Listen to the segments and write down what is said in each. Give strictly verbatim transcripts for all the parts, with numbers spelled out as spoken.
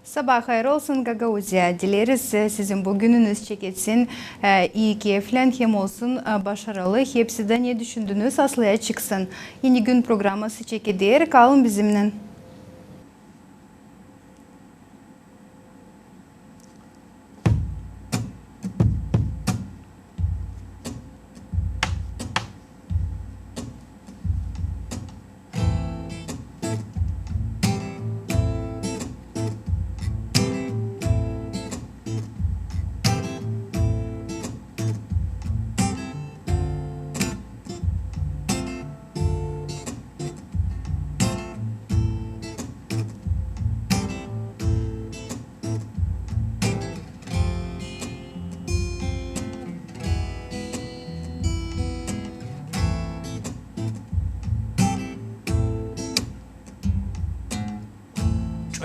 Sabaa hayır olsun, Gagauziya! Dileriz, e, sizin bu gününüz çeketsin, e, ii keyflän hem olsun, e, başarılı. Hepsi dä ne düşündünüz, aslıya çıksın. Eni gün programması çekeder, kalın bizimnän.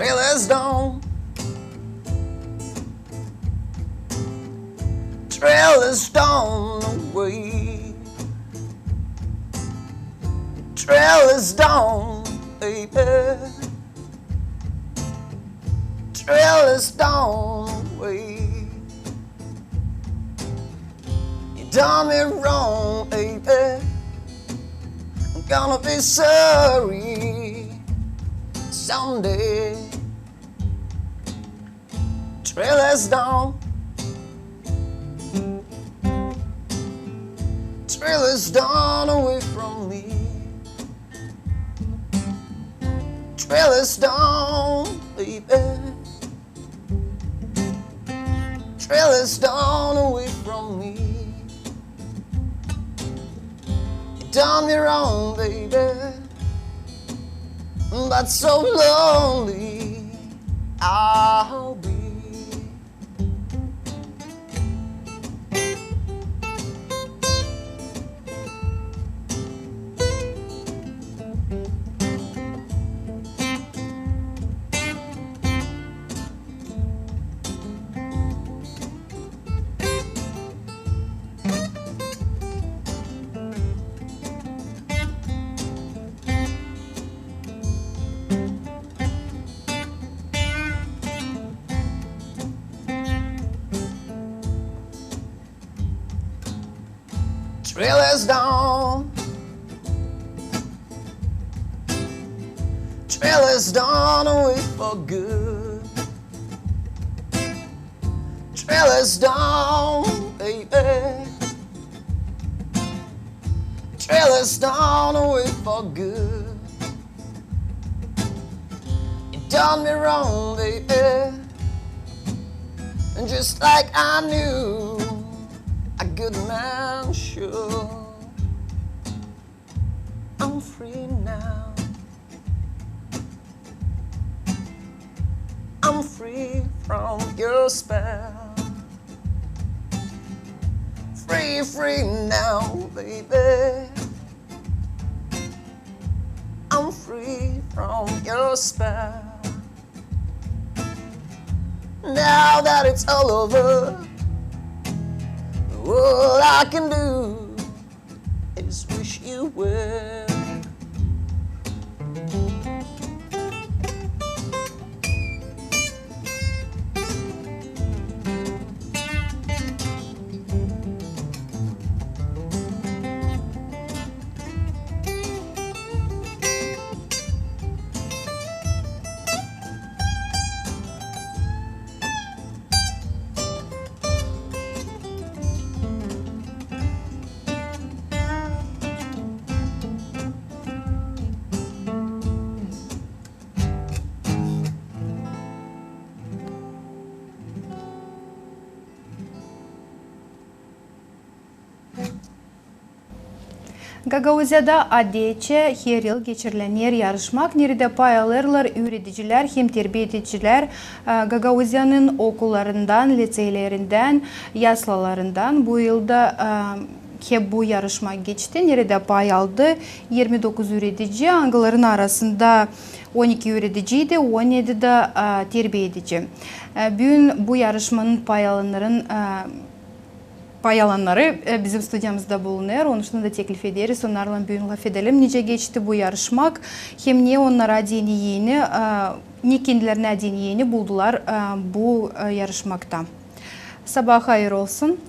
Trail is down. Trail is down the way. Trail is down, baby. Trail is down the way. You done me wrong, baby. I'm gonna be sorry someday. Trail is down. Trail is down away from me. Trail is down, baby. Trail is down away from me. You done me wrong, baby, but so lonely I'll be. Trail is down. Trail is down away for good. Trail is down, baby. Trail is down away for good. You done me wrong, baby. And just like I knew a good man should. I'm free now. I'm free from your spell. Free, free now, baby. I'm free from your spell. Now that it's all over, all I can do is wish you well. Gagauziyada adetçä her yıl geçiriler yarışmak, neredä pay alêrlar üüredicilär hem terbiedicilär, e, Gagauziyanın okullarından, liţeylerindän, yaslalarından. Bu yıl da, e, hep bu yarışma geçti, neredä pay aldı irmi dokuz üüredici, angıların arasında on iki üürediciydi, on edi dä, e, terbiedici. E, büün bu yarışmanın pay alanların, e, pay alanları, e, bizim studiyamızda bulunêr, onuştan da teklif ederiz onnarlan büün lafedelim, nicä geçti bu yarışmak, hem ne onnara deyni eni, e, ne kendilerinä deyni eni buldular, e, bu, e, yarışmakta. Sabaa hayır olsun.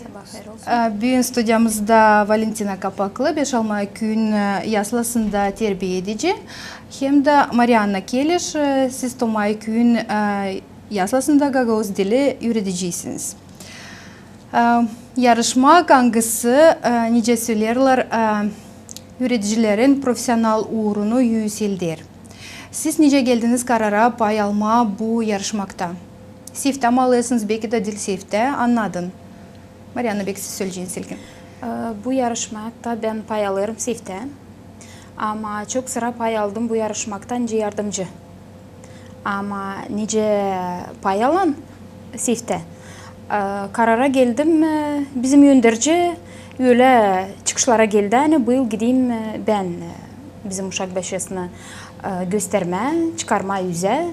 Sabaa hayır olsun. E, büün studiyamızda Valentina Kapaklı, Beşalma küüyün, e, yaslasında terbiä edici, hem dä Marianna Keliş, e, siz Tomay küüyün, e, yaslasında gagauz dili üüredicisiniz. E, yarışmak, angısı, e, nicä söleerlär, e, üüredicilerin profesional uurunu üüselder. Siz nicä geldiniz karara pay almaa bu yarışmakta? Seftä mi alêrsınız, beki dä diil seftä, annadın. Marianna, beki siz söleyeceniz ilkin. E, bu yarışmakta bän pay alêrım seftä. Ama çok sıra pay aldım bu yarışmakta nicä yardımcı. Ama nicä pay alan seftä, e, karara geldim, e, bizim önderici ölä çıkışlara geldi, ani bu yıl gideyim, e, bän, e, bizim uşak başçasını, e, göstermää, çıkarmaa üzä,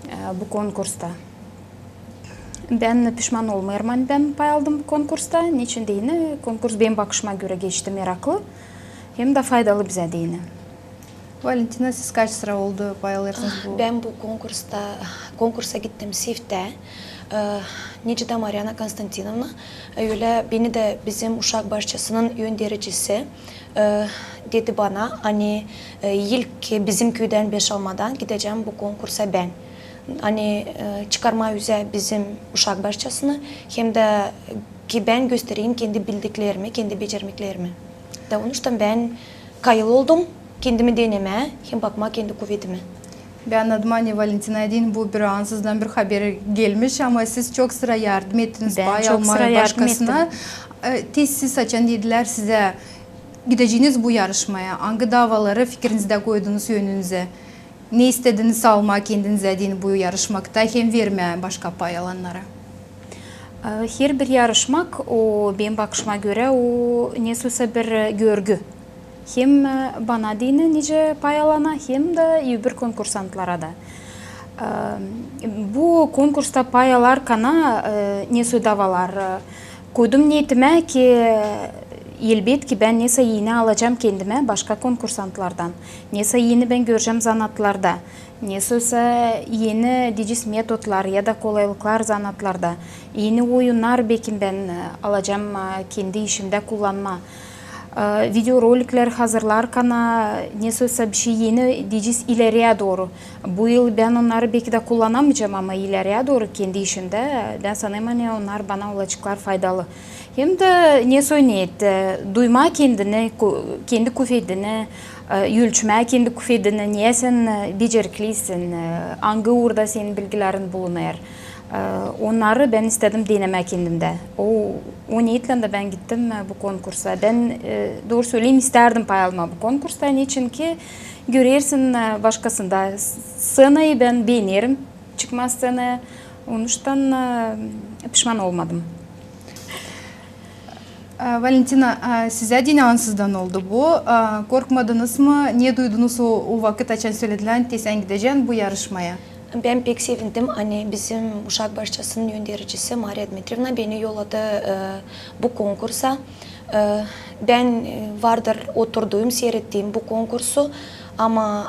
e, bu konkursta. Bän pişman olmêêrım, ani bän pay aldım bu konkursta. Neçin deyni, konkurs benim bakışıma görä geçti meraklı, hem dä faydalı bizä deyni. Valentina, siz kaç sıra oldu pay alêrsınız bu? Bän bu konkursta, konkursa gittim seftä. E, nicä dä Marianna Konstantinovna, e, ölä beni dä bizim uşak başçasının öndericisi, e, dedi bana, ani, e, ilk bizim küüdän, Beşalmadan gidecäm bu konkursa bän. Ani, e, çıkarmaa üzä bizim uşak başçasını, hem dä ki bän göstereyim kendi bildiklerimi, kendi becermeklerimi. Da onuştan bän kayıl oldum kendimi denemää hem bakmaa kendi kuvedimi. Bän annadım, ani Valentina deyni bu bir ansızdan bir haber gelmiş, ama siz çok sıra yardım ettiniz pay almaa başkasına. E, te siz açan dedilär sizä, gideceniz bu yarışmaya, angı davaları fikirinizdä koydunuz önünüzä? Ne istediniz almaa kendinizä deyni bu yarışmakta hem vermää başka pay alannara? E, herbir yarışmak, o, benim bakışıma görä, o nesoysa bir görgü. Hem, e, bana deyni nicä pay alana, hem dä öbür konkursantlara da. E, bu konkursta pay alarkana, e, nesoy davalar, e, koydum neetimä ki, elbetki, bän nesä eni alacam kendimä başka konkursantlardan, nesä eni bän görecäm zanaatlarda, nesoysa eni, deyecez, metodlar ya da kolaylıklar zanaatlarda, eni oyunnar, beki, bän, e, alacam, e, kendi işimdä kullanmaa. E, videoroliklär hazırlarkana, nesoysa bişey eni, deyecez, ileriyä dooru. Bu yıl bän onnarı beki dä kullanamayacam, ama ileriyä dooru kendi işimdä, bän sanêrım, ani onnar bana olaceklar faydalı. Hem dä nesoy neet, e, duymaa kendini, ku-, kendi kuvedini, e, ölçmää kendi kuvedini, ne sän, e, beceriklisin, e, angı uurda senin bilgilerin bulunêr. E, onnarı bän istedim denemää kendimdä. O, o neetlän dä bän gittim, e, bu konkursa. Bän, e, dooru söleyim, istärdim pay almaa bu konkursta, neçin ki görersin, e, başkasında s-, sţenayı bän beenerim, çıkmaa sţenaya, onuştan, e, pişman olmadım. E, Valentina, e, sizä deyni ansızdan oldu bu. E, korkmadınız mı? Ne duydunuz o, o vakıt, açan söledilär, ani te sän gidecän bu yarışmaya? Bän pek sevindim, ani bizim uşak başçasının öndericisi Mariya Dmitriyevna beni yolladı, e, bu konkursa. E, bän, e, vardır oturdum, seerettim bu konkursu, ama,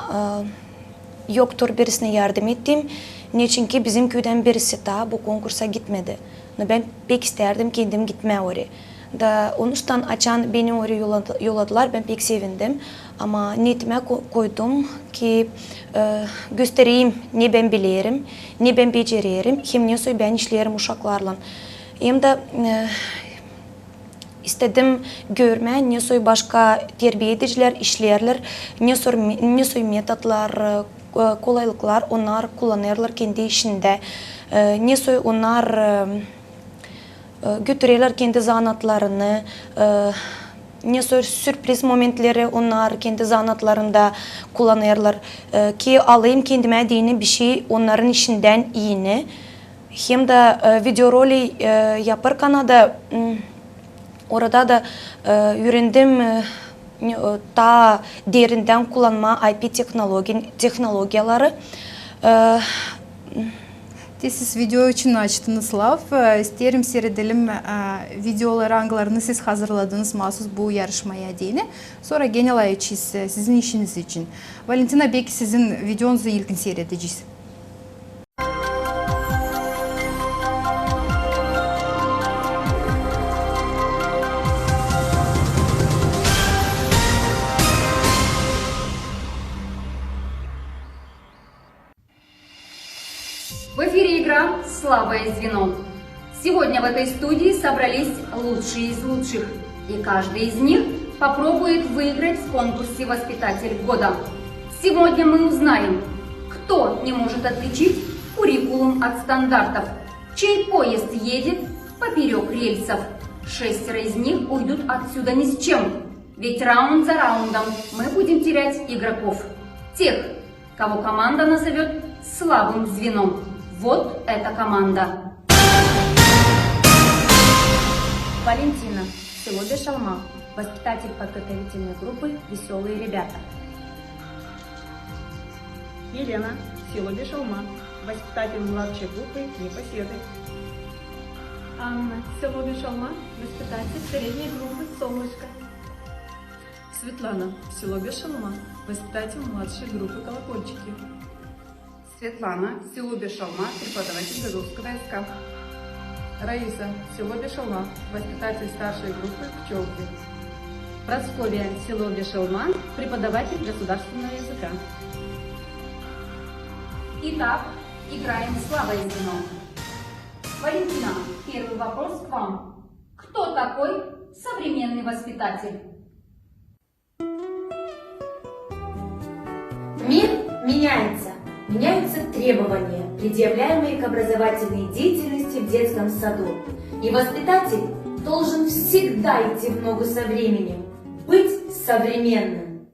e, yoktur birisini yardım ettiim, neçin ki bizim küüdän birisi taa bu konkursa gitmedi. No bän pek istärdim kendim gitmää oraya. Da onuştan, açan beni oraya yolladı-, yolladılar, bän pek sevindim. Ama neetimä ko-, koydum ki, e, göstereyim, ne bän bilerim, ne bän becererim, hem nesoy bän işleerim uşaklarlan. Hem dä, e, istedim görmää, nesoy başka terbiä edicilär işleerlär, nesoy me-, nesoy metodlar, e, kolaylıklar onnar kullanêrlar kendi işindä, e, nesoy onnar, e, e, götürerlär kendi zanaatlarını, e, nesoy sürpriz momentleri onnar kendi zanaatlarında kullanêrlar, e, ki alayım kendimä deyni bişey onnarın işindän eni. Hem dä, e, videorolik, e, yapêrkana da, m, orada da, e, üürendim, e, ne, e, taa derindän kullanmaa I P tehnologi-, tehnologiyaları. E, Te siz video için açtınız laf. E, isteerim siiredelim, e, videoları, angılarını siz hazırladınız maasuz bu yarışmaya deyni. Sora genä alayacez, e, sizin işiniz için. Valentina, beki sizin videonuzu ilkin siiredecez. В эфире игра «Слабое звено». Сегодня в этой студии собрались лучшие из лучших, и каждый из них попробует выиграть в конкурсе «Воспитатель года». Сегодня мы узнаем, кто не может отличить куррикулум от стандартов, чей поезд едет поперёк рельсов. Шестеро из них уйдут отсюда ни с чем, ведь раунд за раундом мы будем терять игроков. Тех, кого команда назовёт слабым звеном. Вот эта команда. Валентина, село Бешалма, воспитатель подготовительной группы «Весёлые ребята». Елена, село Бешалма, воспитатель младшей группы «Непоседы». Анна, село Бешалма, воспитатель средней группы «Солнышко». Светлана, село Бешалма, воспитатель младшей группы «Колокольчики». Светлана, село Бешалма, преподаватель Газовского СК. Раиса, село Бешалма, воспитатель старшей группы «Пчёлки». Прасковья, село Бешалма, преподаватель государственного языка. Итак, играем в «Слабое звено». Валентина, первый вопрос к вам. Кто такой современный воспитатель? Мир меняется. Меняются требования, предъявляемые к образовательной деятельности в детском саду. И воспитатель должен всегда идти в ногу со временем, быть современным.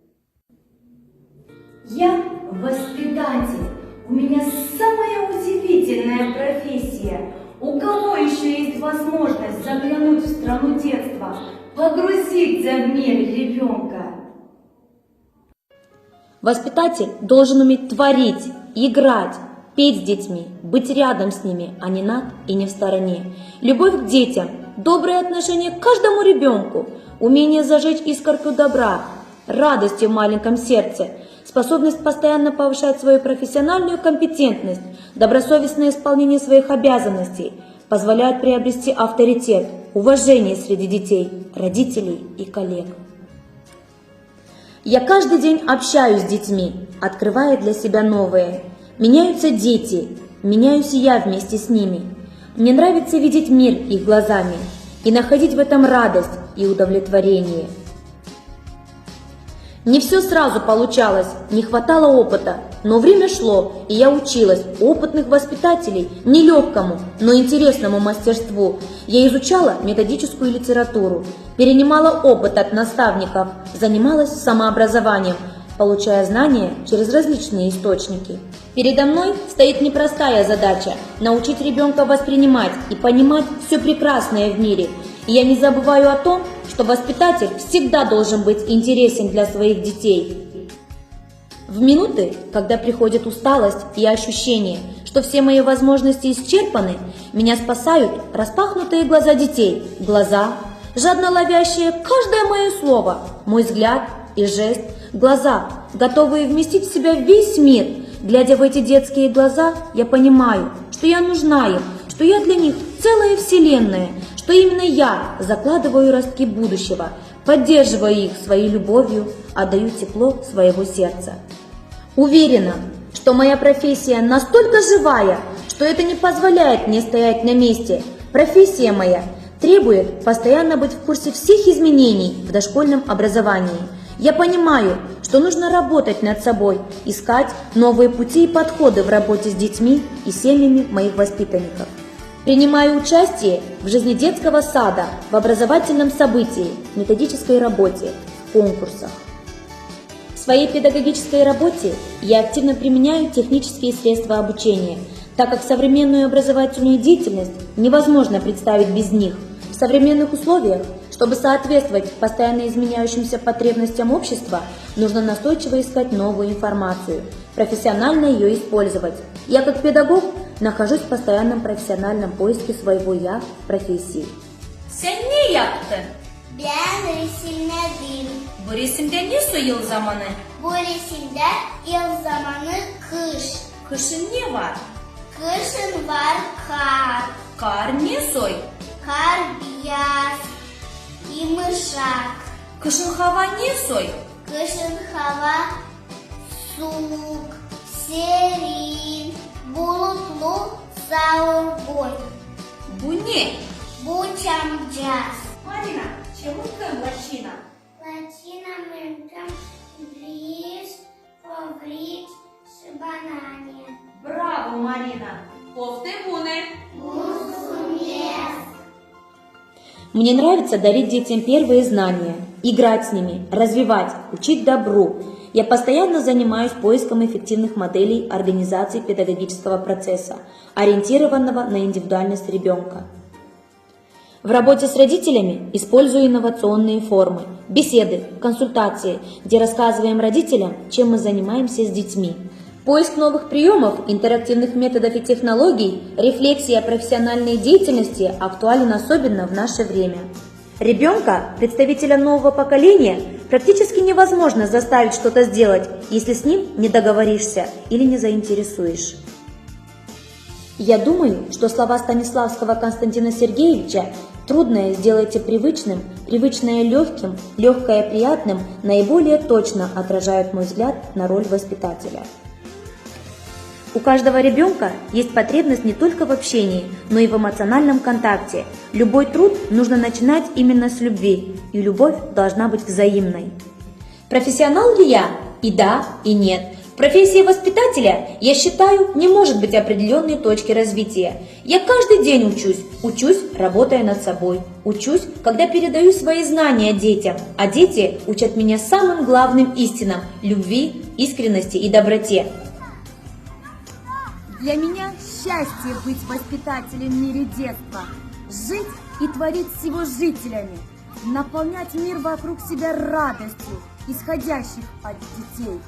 Я воспитатель. У меня самая удивительная профессия. У кого ещё есть возможность заглянуть в страну детства, погрузиться в мир ребёнка? Воспитатель должен уметь творить, играть, петь с детьми, быть рядом с ними, а не над и не в стороне. Любовь к детям, доброе отношение к каждому ребёнку, умение зажечь искорку добра, радости в маленьком сердце, способность постоянно повышать свою профессиональную компетентность, добросовестное исполнение своих обязанностей позволяют приобрести авторитет, уважение среди детей, родителей и коллег. Я каждый день общаюсь с детьми, открывая для себя новые. Меняются дети, меняюсь и я вместе с ними. Мне нравится видеть мир их глазами и находить в этом радость и удовлетворение. Не всё сразу получалось, не хватало опыта, но время шло, и я училась у опытных воспитателей нелёгкому, но интересному мастерству. Я изучала методическую литературу, перенимала опыт от наставников, занималась самообразованием, получая знания через различные источники. Передо мной стоит непростая задача — научить ребёнка воспринимать и понимать всё прекрасное в мире. И я не забываю о том, что воспитатель всегда должен быть интересен для своих детей. В минуты, когда приходит усталость и ощущение, что все мои возможности исчерпаны, меня спасают распахнутые глаза детей, глаза, жадно ловящие каждое моё слово, мой взгляд и жест, глаза, готовые вместить в себя весь мир. Глядя в эти детские глаза, я понимаю, что я нужна им, что я для них целая вселенная, что именно я закладываю ростки будущего, поддерживаю их своей любовью, отдаю тепло своего сердца. Уверена, что моя профессия настолько живая, что это не позволяет мне стоять на месте. Профессия моя требует постоянно быть в курсе всех изменений в дошкольном образовании. Я понимаю, что нужно работать над собой, искать новые пути и подходы в работе с детьми и семьями моих воспитанников. Принимаю участие в жизни детского сада, в образовательном событии, методической работе, в конкурсах. В своей педагогической работе я активно применяю технические средства обучения, так как современную образовательную деятельность невозможно представить без них. В современных условиях, чтобы соответствовать постоянно изменяющимся потребностям общества, нужно настойчиво искать новую информацию, профессионально её использовать. Я, как педагог, Нахожусь в постоянном профессиональном поиске своего «я» в профессии. Sän ne yaptın? Bän resimnedim. Bu resimdä ne soy yıl zamanı? Bu resimdä yıl zamanı kış. Kışın ne var? Kışın var kar. Kar ne soy? Kar biyaz, yımışak. Kışın hava ne soy? Kışın hava suuk, serin, bulutlu, saurgun. Bu ne? Bu çamcaz. Marina, ce mâncăm lăcina? Lăcina mâncăm riž, hovrici și banane. Bravo, Marina! Poftă bună! Mulțumesc! Мне нравится дарить детям первые знания, играть с ними, развивать, учить добру. Я постоянно занимаюсь поиском эффективных моделей организации педагогического процесса, ориентированного на индивидуальность ребёнка. В работе с родителями использую инновационные формы, беседы, консультации, где рассказываем родителям, чем мы занимаемся с детьми. Поиск новых приёмов, интерактивных методов и технологий, рефлексия о профессиональной деятельности актуален особенно в наше время. Ребёнка, представителя нового поколения, практически невозможно заставить что-то сделать, если с ним не договоришься или не заинтересуешь. Я думаю, что слова Станиславского Константина Сергеевича: «Трудное сделайте привычным, привычное лёгким, лёгкое приятным» наиболее точно отражают мой взгляд на роль воспитателя. У каждого ребёнка есть потребность не только в общении, но и в эмоциональном контакте. Любой труд нужно начинать именно с любви, и любовь должна быть взаимной. Профессионал ли я? И да, и нет. В профессии воспитателя, я считаю, не может быть определённой точки развития. Я каждый день учусь, учусь, работая над собой. Учусь, когда передаю свои знания детям, а дети учат меня самым главным истинам: любви, искренности и доброте. Для меня счастье быть воспитателем в мире детства, жить и творить с его жителями, наполнять мир вокруг себя радостью, исходящих от детей.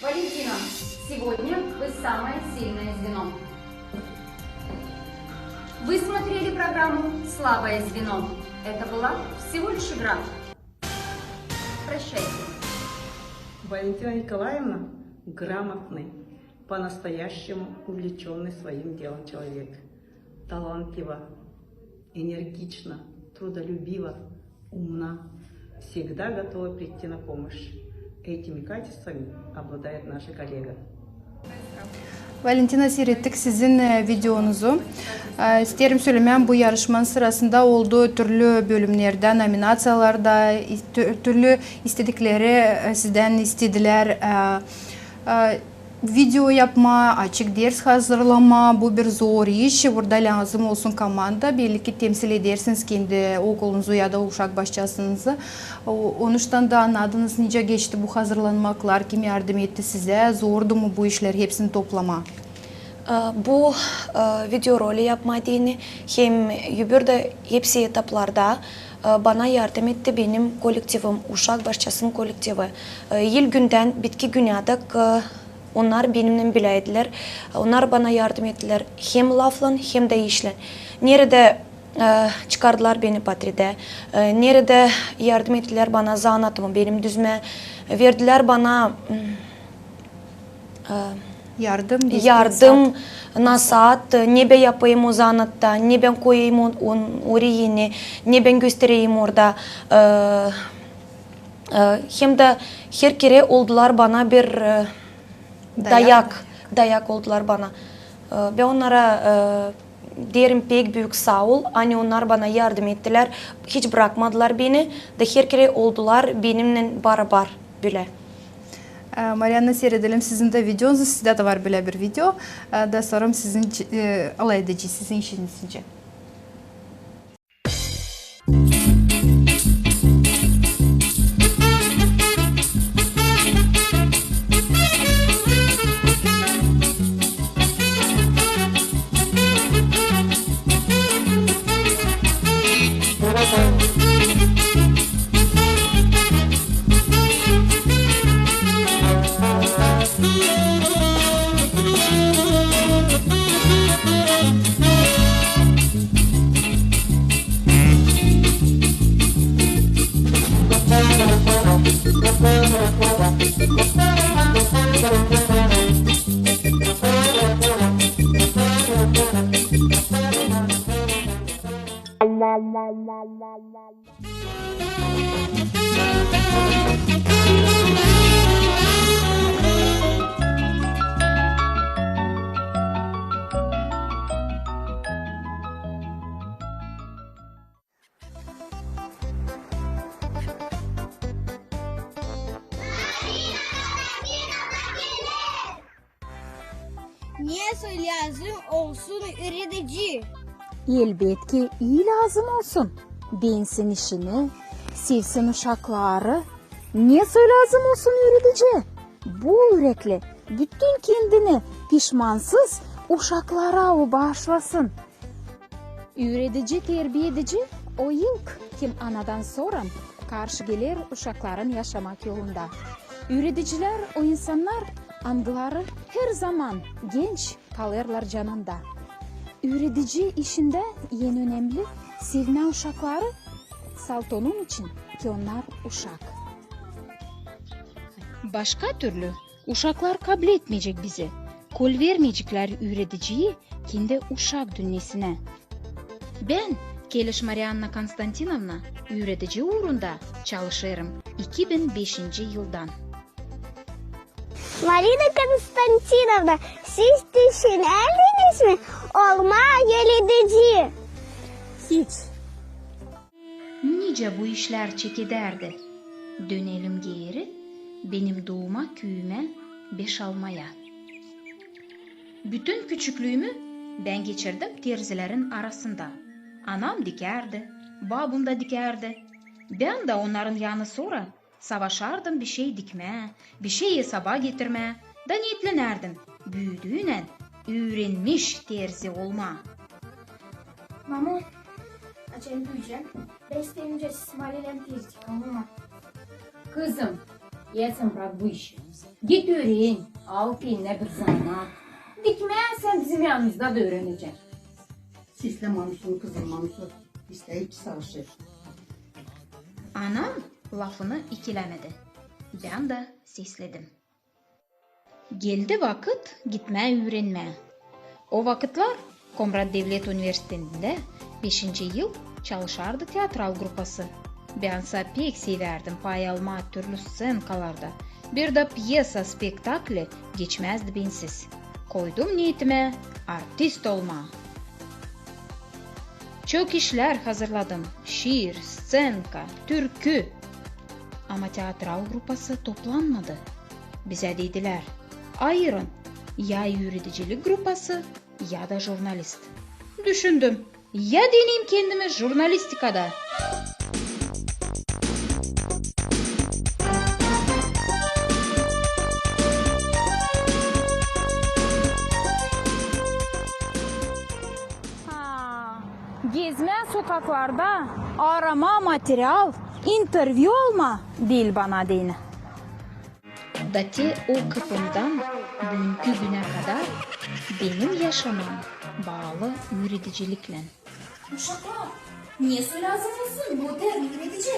Валентина, сегодня вы самое сильное звено. Вы смотрели программу «Слабое звено». Это была всего лишь игра. Прощайте. Валентина Николаевна — грамотный, по-настоящему увлечённый своим делом человек. Талантлива, энергична, трудолюбива, умна, всегда готова прийти на помощь. Этими качествами обладает наша коллега. Valentina, seyrettik sizin, e, videonuzu. E, isteerim sölemää, bu yarışmanın sırasında oldu türlü bölümnerdä, nominaţiyalarda, i-, tü-, türlü istedikleri, e, sizdän istedilär, e, e, video yapmaa, açık ders hazırlamaa, bu bir zor iş. Burada lääzım olsun komanda, belli ki temsil edersiniz kendi okulunuzu ya da uşak başçasınızı. O-, onuştan da annadınız, nicä geçti bu hazırlanmaklar, kim yardım etti sizä, zordu mu bu işlär hepsini toplamaa? E, bu, e, videoroli yapmaa deyni hem öbür dä hepsi etaplarda, e, bana yardım etti benim kollektivim, uşak başçasının kollektivi. E, ilk gündän bitki günädek, e, onnar benimnän bilä idilär. Onnar bana yardım ettilär hem laflan, hem dä işlän. Neredä e, çıkardılar beni patridä. E, neredä yardım ettilär bana zanaatımı benim düzmää. Verdilär bana, m, e, yardım, nasat, ne bän yapayım o zanaatta, ne bän koyayım o, o, o reyini, ne bän göstereyim orada. E, e, hem dä her kerä oldular bana bir, e, dayak, dayak oldular bana. E, bän onnara, e, deerim pek büük saa ol, ani onnar bana yardım ettilär, hiç brakmadılar beni, da her kerä oldular benimnän barabar bölä. E, Marianna, seyredelim sizin dä videonuzu, sizdä dä var bölä bir video. E, da sorêrım sizin, e, alay edecez sizin işiniz için. Ne soy lääzım olsun üüredici? Elbetki, ii lääzım olsun. Beensin işini, sevsin uşakları. Ne soy lääzım olsun üüredici? Bol ürekli, bütün kendini pişmansız uşaklara o baaşlasın. Üüredici, terbiyedici o ilk, kim anadan sora karşı geler uşakların yaşamak yolunda. Üüredicilär o insannar, angıları herzaman genç kalêrlar canında. Üüredici işindä en önemli sevmää uşakları, salt onun için, ki onnar uşak. Başka türlü uşaklar kabletmeyecek bizi, kol vermeyeceklär üürediciyi kendi uşak dünnesinä. Bän, Keliş Marianna Konstantinovna, üüredici uurunda çalışêrım iki bin beşinci yıldan. Marina Konstantinovna, siz düşünärdiniz mi olmaa üüredici? Hiç. Nicä bu işlär çekedärdi. Dönelim geeri benim duuma küüyümä Beşalmaya. Bütün küçüklüümü bän geçirdim terzilerin arasında. Anam dikärdi, babum da dikärdi. Bän dä onnarın yanı sora savaşardım bişey dikmää, bişey esaba getirmää, da neetlenärdim büüdüünän üürenmiş terzi olmaa. Mamo, açan büüyecäm, bän isteerim, nicä siz malelän terzi olmaa. Kızım, ya sän brak bu işi. Git üüren, al kendinä bir zanaat. Dikmää sän bizim yanımızda da üürenecäsin. Seslä mamusunu, kızım, mamusu islää ki savaşêr. Anam lafını ikilämedi. Bän dä sesledim. Geldi vakıt gitmää üürenmää. O vakıtlar Komrat devlet universitetindä beşinci yıl çalışardı teatral grupası. Bän sa pek sevärdim pay almaa türlü sţenkalarda. Bir dä pyesa, spektakli geçmäzdi bensiz. Koydum neetimä artist olmaa. Çok işlär hazırladım: şiir, sţenka, türkü. Ama teatral grupası toplanmadı. Bizä dedilär: ayırın, ya üüredicilik grupası, ya da jurnalist. Düşündüm, ya deneyim kendimi jurnalistikada. Ha, gezmää sokaklarda, aramaa material, intervyu almaa diil bana deyni. Da te o kıpımdan büünkü günä kadar benim yaşamam baalı üürediciliklän. Uşaklar, ne soy lääzım olsun bu termin üüredicä?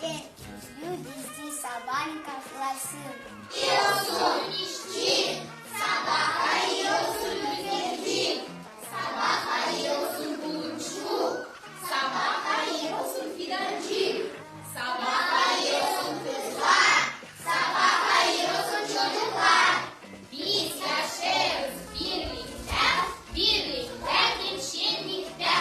Şey, lütfen, sabaalän karşılaşsın. İi olsun işçi, sabaa iyi olsun üüredicä, sabaa iyi olsun bulutçu, sabaa iyi olsun fidancı, sabaa iyi olsun kızlar, sabaa iyi olsun çocuklar. Biz yaşêêrız birliktä, birliktä gençlemektä.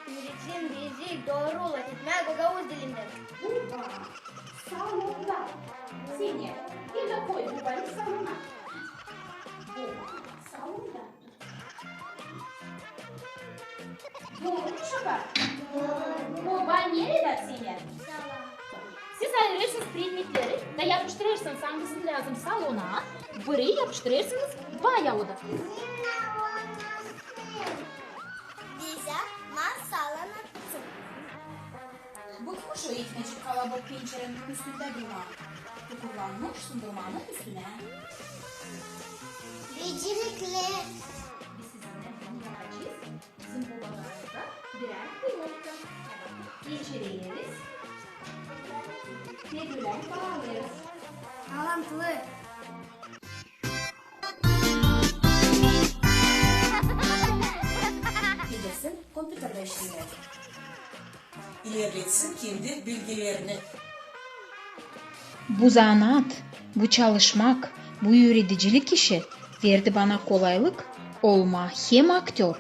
Üüredicim, bizi dooru lafetmää gagauz dilindän. Buba salonda. Seni bir dä koy bubayı salona. Buba salonda. Dooru mu, uşaklar? Buba neredä seni? Siz ayırêrsınız predmetleri da yapıştırêrsınız, angısını lääzım salona, biri yapıştırêrsınız baya oda. Bizä masal annatsın. Bıkmış o etmecik kalabok pençerenin üstündä durmaa. Tukurlanmış sındırmanın üstünä. Becerikli. Biz sizinnän bunu yapacez. Bizim bubalarımıza birär kıyofka geçireriz. Ve bölä baalêêrız. Talantılı. Gidersin kompüterdä işlemää. İlerletsin kendi bilgilerini. Bu zanaat, bu çalışmak, bu üüredicilik işi verdi bana kolaylık olmaa hem aktör,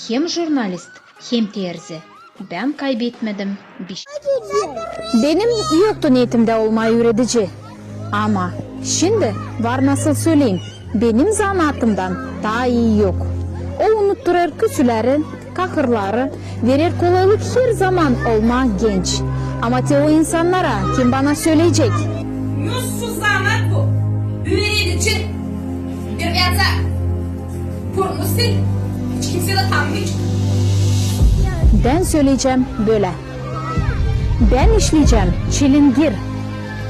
hem jurnalist, hem terzi. Bän kaybetmedim bişey. Benim yoktu neetimdä olmaa üüredici. Ama Şindi var nasıl söleyim, benim zanaatımdan taa ii yok. O unutturêr küsüleri, kahırları, verer kolaylık herzaman olmaa genç. Ama te o insannara, kim bana söleyecek: "Mutsuz zanaat bu. Üüredicin bir yatsa. Burnunu sil. Hiç kimsey dä tanımayacek." Bän söleyecäm bölä. Bän işleyecäm çilingir,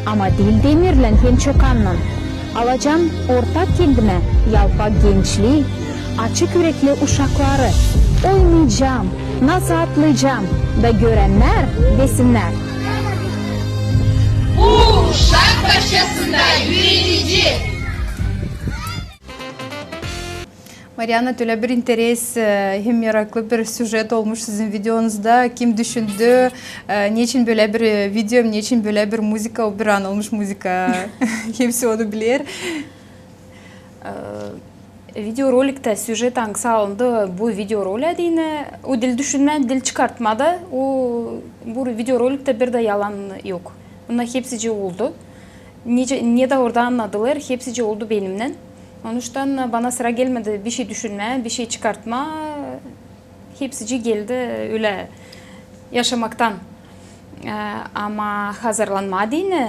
ama diil demirlän hem çokannan. Alacam ortak kendimä yalpa gençlii, açık ürekli uşakları. Oynayacam, nazaatlayacam da görännär desinnär: "Bu uşak başçasında üüredici." Marianna, tölä bir interes, e, hem meraklı bir süjet olmuş sizin videonuzda. Kim düşündü, e, neçin bölä bir, e, video, neçin bölä bir muzıka, o bir anılmış muzıka? Hepsi onu biler. E, videoroliktä süjet angısı alındı, bu videorolik deyni, o diil düşünmä, diil çıkartma da, o, bu videoroliktä bir dä yalan yok. Bunnar hepsicii oldu. Nicä, ne dä orada annadılar, hepsicii oldu benimnän. Onuştan bana sıra gelmedi bişey düşünmää, bişey çıkartmaa. Hepsicii geldi ölä yaşamaktan. E, ama hazırlanmaa deyni,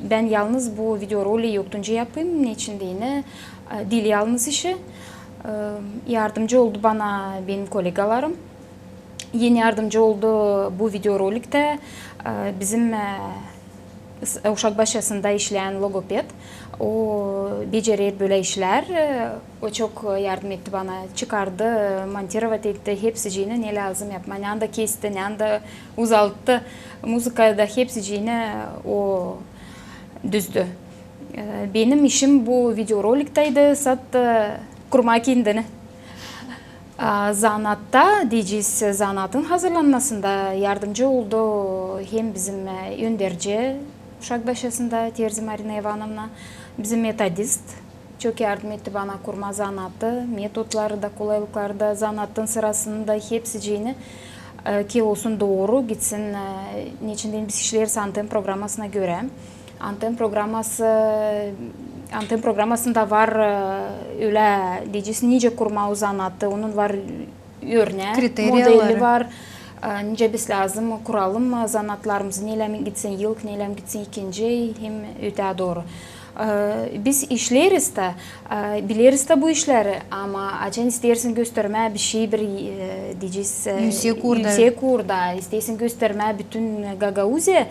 bän yalnız bu videorolii yoktunca yapayım, neçin deyni, e, diil yalnız işi. E, yardımcı oldu bana benim kolegalarım. Eni yardımcı oldu bu videoroliktä, e, bizim, e, s-, uşak başçasında işleyän logoped. O becerer bölä işlär. E, o çok yardım etti bana, çıkardı, монтировать etti hepsiciini, ne lääzım yapmaa. Neredä kesti, neredä uzalttı. Muzıkayı da hepsiciini o düzdü. E, benim işim bu videoroliktaydı, sat, e, kurmaa kendini. A, zanaatta, deyecez, zanaatın hazırlanmasında yardımcı oldu hem bizim, e, önderci uşak başçasında Terzi Marina İvanovna, bizim metodist çok yardım etti bana kurmaa zanaatı, metodları da, kolaylıkları da, zanaatın sırasını da, hepsiciini, e, ki olsun dooru, gitsin, e, neçin deyni biz işleriz Anten programasına görä. Anten programası, Anten programasında var, e, ölä, deyecez, nicä kurmaa o zanaatı, onun var örnää, modeli var, e, nicä biz lääzım kuralım, e, zanaatlarımızı, neylän gitsin ilk, neylän gitsin ikinci, hem ötää dooru. E, biz işleriz tä, e, bileriz tä bu işleri, ama açan isteersin göstermää bişey bir, e, deyecez, e, üüsek uurda, isteersin göstermää bütün Gagauziya,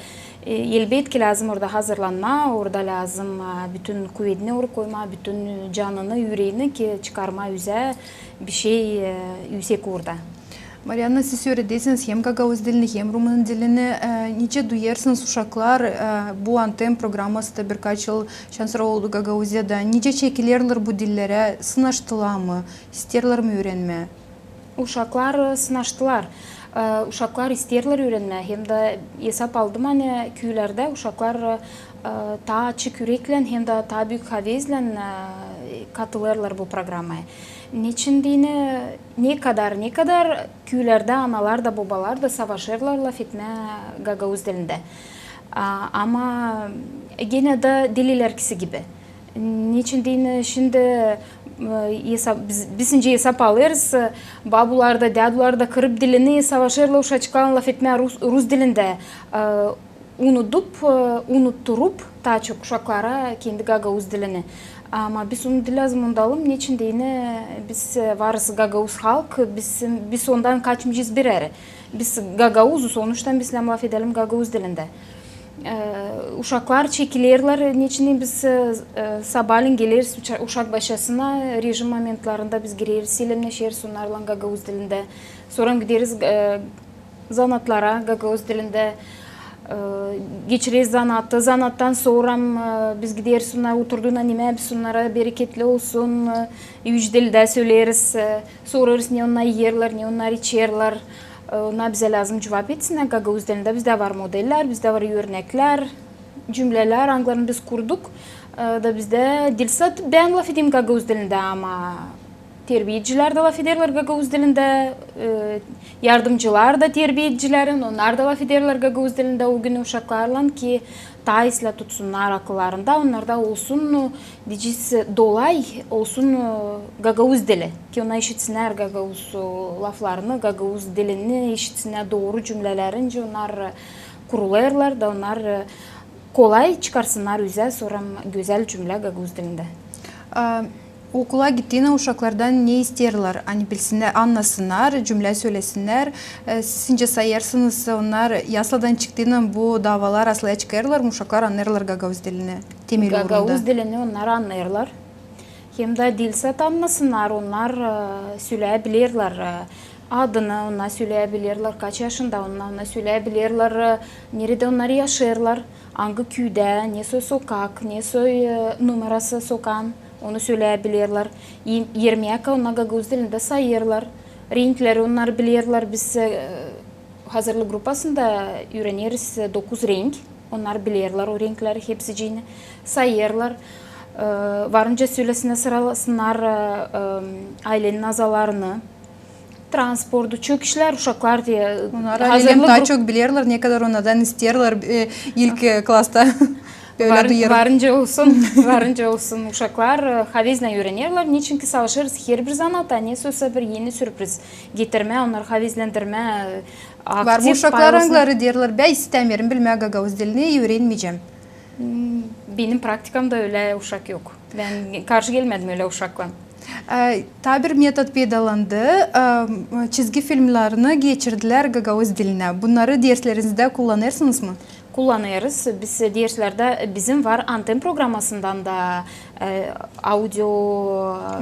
E, elbetki, lääzım orada hazırlanmaa, orada lääzım, e, bütün kuvedini oraya koymaa, bütün canını, üreeni ki çıkarmaa üzä bişey, e, üüsek uurda. Marianna, siz üüredärsiniz hem gagauz dilini, hem rumın dilini. E, nicä duyêrsınız uşaklar, e, bu Anten programası da birkaç yıl şansora oldu Gagauziyada. Nicä çekilerlär bu dillerä, sınaştılar mı, isteerlär mi üürenmää? Uşaklar, e, sınaştılar. E, uşaklar isteerlär üürenmää, hem dä esap aldım, ani küülerdä uşaklar, e, taa açık üreklän hem dä taa büük havezlän, e, katılêrlar bu programaya. Neçin deyni, nekadar, nekadar küülerdä analar da, bobalar da savaşêrlar lafetmää gagauz dilindä. A, ama genä dä diil ilerkisi gibi. Neçin deyni şindi, e, esap, biz, biz nicä esap alêrız, e, babular da, dädular da kırıp dilini, savaşêrlar uşaçıklarlan lafetmää rus, rus dilindä. E, unudup, e, unutturup taa çok uşaklara kendi gagauz dilini. Ama biz onu diil lääzım unudalım, neçin deyni biz, e, varız gagauz halk, biz, biz ondan kaçmayacez bir erä. Biz gagauzuz, onuştan biz lääzım lafedelim gagauz dilindä. E, uşaklar çekilerlär, neçin biz, e, e, sabaalän geleriz uşa-, uşak başçasına, rejim momentlarında biz gireriz, selemneşeriz onnarlan gagauz dilindä. Sora gideriz, e, zanaatlara gagauz dilindä, e, geçireriz zanaatı. Zanaattan sora, e, biz gideriz onnara, oturduuna nemää, biz onnara bereketli olsun, e, üç dildä söleriz, e, sorêrız, ne onnar iyerlär, ne onnar içerlär. E, onnar bizä lääzım cuvap etsinnär gagauz dilindä. Bizdä var modellär, bizdä var örneklär, cümlelär, angılarını biz kurduk. E, da bizdä diil sat bän lafedeyim gagauz dilindä, ama Terbiyecilär dä lafederlär gagauz dilindä, e, yardımcılar da terbiyecilerin, onnar da lafederlär gagauz dilindä o gün uşaklarlan ki, taa islää tutsunnar akıllarında, onnarda olsun, e, deyecez, dolay olsun, e, gagauz dili. Ki onnar işitsinnär gagauz, e, laflarını, gagauz dilini işitsinnär, dooru cümlelerinci onnar, e, kurulêrlar da onnar, e, kolay çıkarsınnar üzä sora gözäl cümlä gagauz dilindä. A, okula gittiynän uşaklardan ne isteerlär, ani bilsinnär, annasınnar, cümlä sölesinnär. E, siz nicä sayêrsınız, onnar yasladan çıktıynan bu davalar aslaya çıkêrlar mı, uşaklar annêêrlar gagauz dilini temel uurunda? Gagauz dilini onnar annêêrlar. Hem dä diil sade annasınnar, onnar, e, sölää bilerlär, e, adını, onnar sölää bilerlär, kaç yaşında, onnar, onnar sölää bilerlär, e, neredä onnar yaşêêrlar, angı küüdä, ne soy sokak, ne soy, e, numerası sokaan, onu sölää bilerlär. İ-, ermeyakayı onnar gagauz dilindä sayêrlar. Renkleri onnar bilerlär, biz, e, hazırlık grupasında üüreneriz, e, dokuz renk. Onnar bilerlär o renkleri hepsicini, sayêrlar. E, varınca sölesinnär, sıralasınnar, e, e, aylenin azalarını, transportu, çok işlär uşaklar diil. Onnar hazırlık taa grup- çok bilerlär, ne kadar onnadan isteerlär, e, ilk, e, klasta. Öyle duyêrım. Varınca olsun, varınca olsun uşaklar, e, havezlän üürenerlär. Neçinki savaşêrız herbir zanaata, ne soysa bir eni sürpriz getirmää, onnarı havezlendirmää, e, Var mı uşaklar, angıları deerlär, bän istämeerim bilmää gagauz dilini, üürenmeyecäm? Hmm, benim praktikamda ölä uşak yok. Bän karşı gelmedim ölä uşaklan. E, taa bir metod peydalandı, e, çizgi filmlerini geçirdilär gagauz dilinä. Bunnarı derslerizdä kullanêrsınız mı? Kullanêrız. Biz derslerdä, bizim var Anten programasından da, e, audio,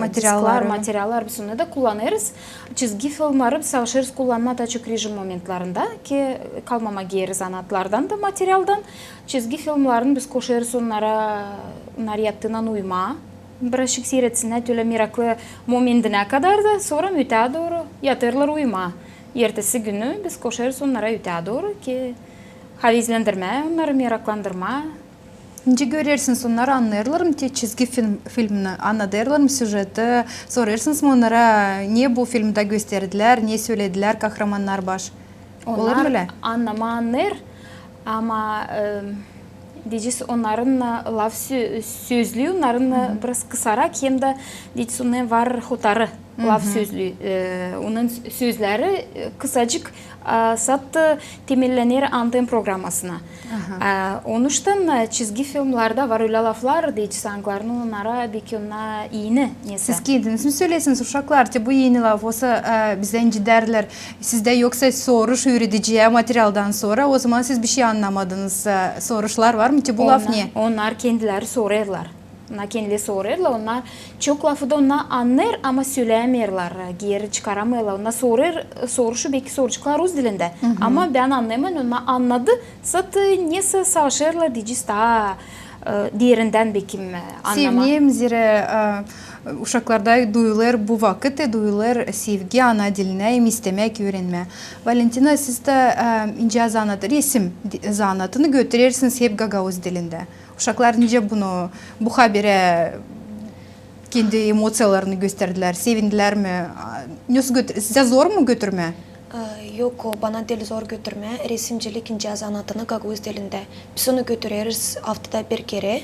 e, disklar, materiallar, biz onu da kullanêrız. Çizgi filmleri biz savaşêrız kullanmaa taa çok rejim momentlerindä, ki kalmamaa geeri zanaatlardan da, materialdan. Çizgi filmlerini biz koşêrız onnara, onnar yattıynan uyumaa. Birazçık siirtsinnär ölä meraklı momentine kadar da, sora ötää dooru yatêrlar uyumaa. Ertesi günü biz koşêrız onnara ötää dooru ki havezlendirmää onnarı, meraklandırmaa. Nicä görersiniz, onnar annêêrlar mı te çizgi film, filmini, annadêrlar mı süjeti, sorêrsınız mı onnara, ne bu filmdä gösterdilär, ne söledilär kahramannar baş? Olêr mı ölä? Onnar annamaa annêêr, ama, e, deyecez, onnarın, e, laf sö-, sözlüü, onnarın, e, biraz kısarak, hem dä, deyecez, onnarın var hotarı laf sözlüü, e, onnarın sö-, sözleri, e, kısacık, a, sade temellener Anten programasına. Aha. A, onuştan, e, çizgi filmlerdä var ölä laflar, deyecez, angılarını onnara beki onnar eni nesä. Siz kendiniz mi söleersiniz, uşaklar, te bu eni laf, osa, e, bizdä incidärlär, sizdä yoksa soruş üürediciyä materialdan sora, ozaman siz bişey annamadınız, e, soruşlar var mı, te bu laf ne? Onnar kendileri sorêrlar. Onnar kendileri sorêrlar, onnar çok lafı da onnar annêêr, ama söleyämeerlär, geeri çıkaramêêrlar. Onnar sorêr, soruşu beki soraceklar rus dilindä. Ama bän annêêrım, onnar annadı, sade nesä savaşêrlar, deyecez, taa, e, derindän beki, e, annamaa. Sevinerim, zerä, e, uşaklarda duyulêr bu vakıt, e, duyulêr sevgi ana dilinä hem istämäk üürenmää. Valentina, siz dä, e, incä zanaat, resim di-, zanaatını götürersiniz hep gagauz dilindä. Uşaklar nicä bunu, bu haberä kendi emosiyalarını gösterdilär, sevindilär mi? A, nasıl götür-, sizä zor mu götürmää? E, yok, o bana diil zor götürmää resimcilik incä zanaatını gagauz dilindä. Biz onu götüreriz aftada bir kerä. E,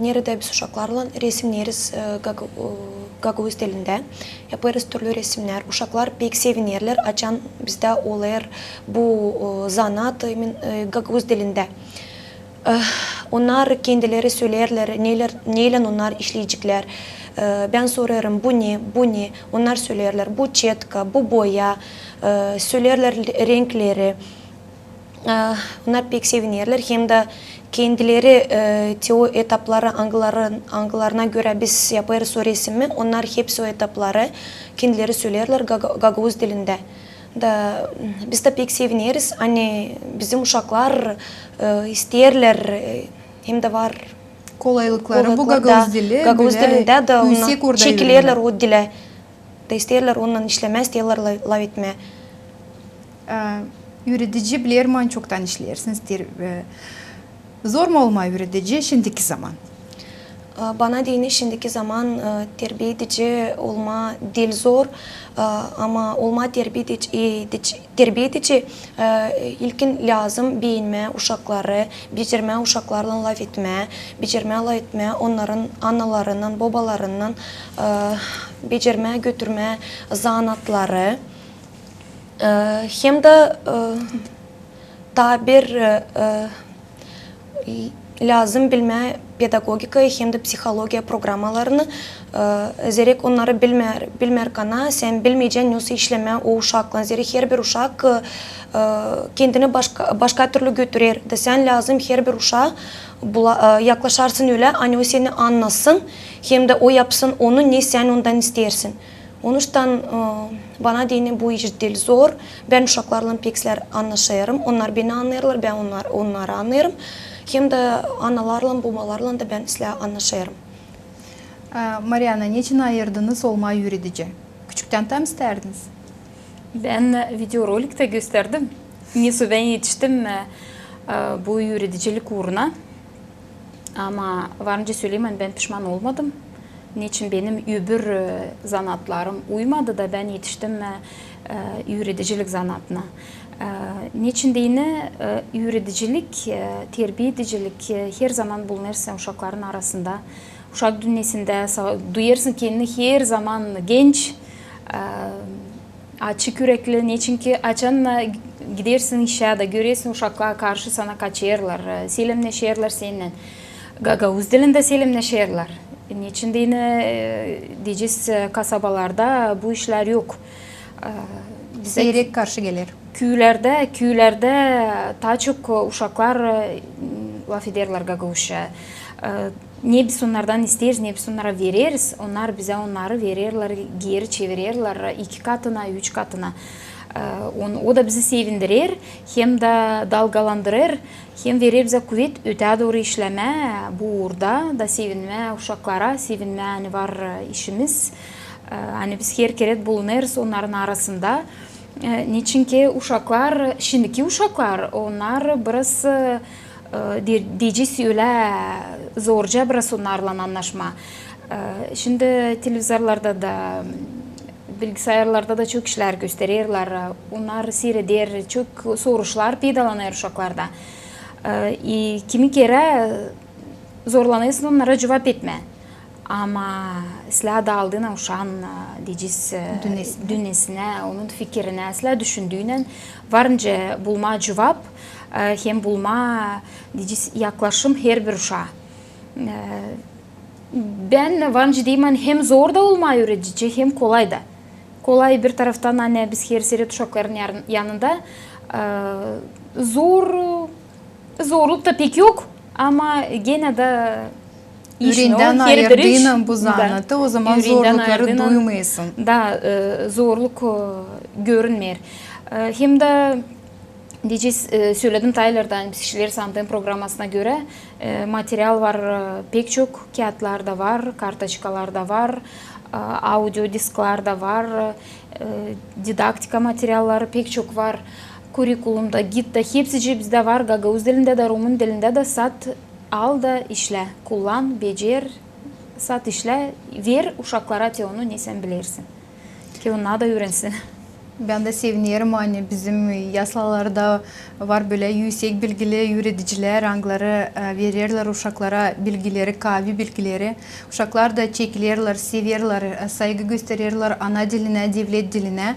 neredä biz uşaklarlan resimneeriz, e, gaga-, e, gagauz dilindä. Yapêrız türlü resimnär. Uşaklar pek sevinerlär, açan bizdä olêr bu, e, zanaat, e, gagauz dilindä. Eh, onnar kendileri söleerlär, neylän, neylän onnar işleyeceklär. Eh, bän sorêrım, bu ne, bu ne? Onnar söleerlär, bu çetka, bu boya, eh, söleerlär renkleri. Eh, onnar pek sevinerlär, hem dä kendileri, eh, te o etapları, angıları, angılarına görä biz yapêrız o resimi, onnar hepsi o etapları kendileri söleerlär gaga-, gagauz dilindä. Da biz dä pek sevineriz, ani bizim uşaklar, e, isteerlär, e, hem dä var kolaylıkları bu gagauz dili, gagauz dilindä da onnar çekilerlär o dilä. Da isteerlär onunnan işlemää, isteerlär la-, lafetmää. E, üüredici, bilerim, ani çoktan işleersiniz. E, zor mu olmaa üüredici şindiki zaman? E, bana deyni, şindiki zaman, e, terbiedici olma diil zor, e, ama olma terbiedici, e, dic-, terbiedici, e, ilkin lääzım beenmää uşakları, becermää uşaklarlan lafetmää, becermää lafetmää onnarın analarınnan, bobalarınnan, e, becermää götürmää zanaatları. E, hem dä, e, taa bir, e, e, lääzım bilmää pedagogikayı hem dä psihologiya programmalarını, e, zerä onnarı bilmär, bilmärkana, sän bilmeycän, nesoy işlemää o uşaklan. Zerä herbir uşak, e, e, kendini başka, başka türlü götürer. Da sän lääzım herbir uşaa bula-, e, yaklaşarsın ölä, ani o seni annasın, hem dä o yapsın onu, ne sän ondan isteersin. Onuştan, e, bana deyni bu iş diil zor. Bän uşaklarlan pek islää annaşêrım. Onnar beni annêêrlar, bän onnar-, onnarı annêêrım. Hem dä analarlan, bobalarlan da bän islää annaşêrım. E, Mariana, neçin ayırdınız olmaa üüredici? Küçüktän taa mı istärdiniz? Bän videoroliktä gösterdim, nesoy bän etiştim, e, e, bu üüredicilik uuruna. Ama var nicä söleyim, ani bän pişman olmadım. Neçin benim öbür, e, zanaatlarım uymadı da bän etiştim, e, e, üüredicilik zanaatına. E, neçin deyni, e, üüredicilik, e, terbiedicilik, e, herzaman bulunêrsın uşakların arasında. Uşak dünnesindä sa-, duyêrsın kendini herzaman genç, e, açık ürekli, neçinki açan da gidersin işä dä, görersin, uşaklar karşı sana kaçêrlar, e, selemneşerlär sennän. Gagauz dilindä selemneşerlär. Neçin deyni, e, deyecez, e, kasabalarda bu işlär yok. E, bizä seyrek karşı geler. Küülerdä, küülerdä taa çok uşaklar, e, lafederlär gagauzça. E, ne biz onnardan isteeriz, ne biz onnara vereriz, onnar bizä onnarı vererlär, geeri çevirerlär iki katına, üç katına. E, on-, o da bizi sevindirer, hem dä dalgalandırêr, hem verer bizä kuvet ötää dooru işlemää bu uurda da sevinmää uşaklara, sevinmää, ani var, e, işimiz, e, ani biz her kerä bulunêrız onnarın arasında. E, neçinki uşaklar, şindiki uşaklar, onnar biraz, e, de-, deyecez ölä, zorca biraz onnarlan annaşmaa. E, şindi televizorlarda da, bilgisayarlarda da çok işlär göstererlär, onnar siireder, çok soruşlar peydalanêr uşaklarda. E, i kimi kerä zorlanêrsın onnara cuvap etmää. Ama islää da aldın uşaan, e, deyecez, e, dünnesinä, onun fikirinä, islää düşündüünän var nicä bulmaa cuvap, e, hem bulmaa, deyecez, yaklaşım herbir uşaa. E, bän var nicä deyim, ani hem zor da olmaa üüredici, hem kolay da. Kolay bir taraftan, ani biz her seret uşakların yar-, yanında, e, zor, zorluk da pek yok, ama genä dä işin ürendän ayırdıynan bu zanaatı, o zaman zorlukları duymêêrsın. Da, e, zorluk, e, görünmeer. E, hem dä deyecez, e, söledim taa ileri, ani biz işleeriz Anten programmasına görä, e, material var, e, pek çok, kiyatlar da var, kartoçkalar da var, e, audio disklar da var, e, didaktika materialları pek çok var, kurikulum da, gid da, hepsicii bizdä var, gagauz dilindä dä, rumun dilindä dä, sat, al da işlä, kullan, becer, sat, işlä, ver uşaklara te onu, ne sän bilersin. Ki onnar da üürensin. Bän dä sevinerim, ani bizim yaslalarda var bölä üüsek bilgili üüredicilär, angıları, e, vererlär uşaklara bilgileri, kaavi bilgileri. Uşaklar da çekilerlär, severlär, e, saygı göstererlär ana dilinä, devlet dilinä.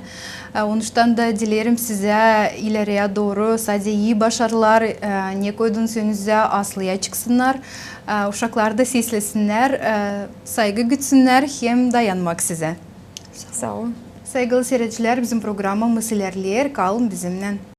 E, onuştan da dilerim sizä ileriyä dooru sade ii başarılar, e, ne koydunuz önünüzä, aslıya çıksınnar, e, uşaklar da seslesinnär, e, saygı gütsünnär hem dayanmak sizä. Saa olun. Saygılı siiredicilär, bizim programmamız ilerleer, kalın bizimnän.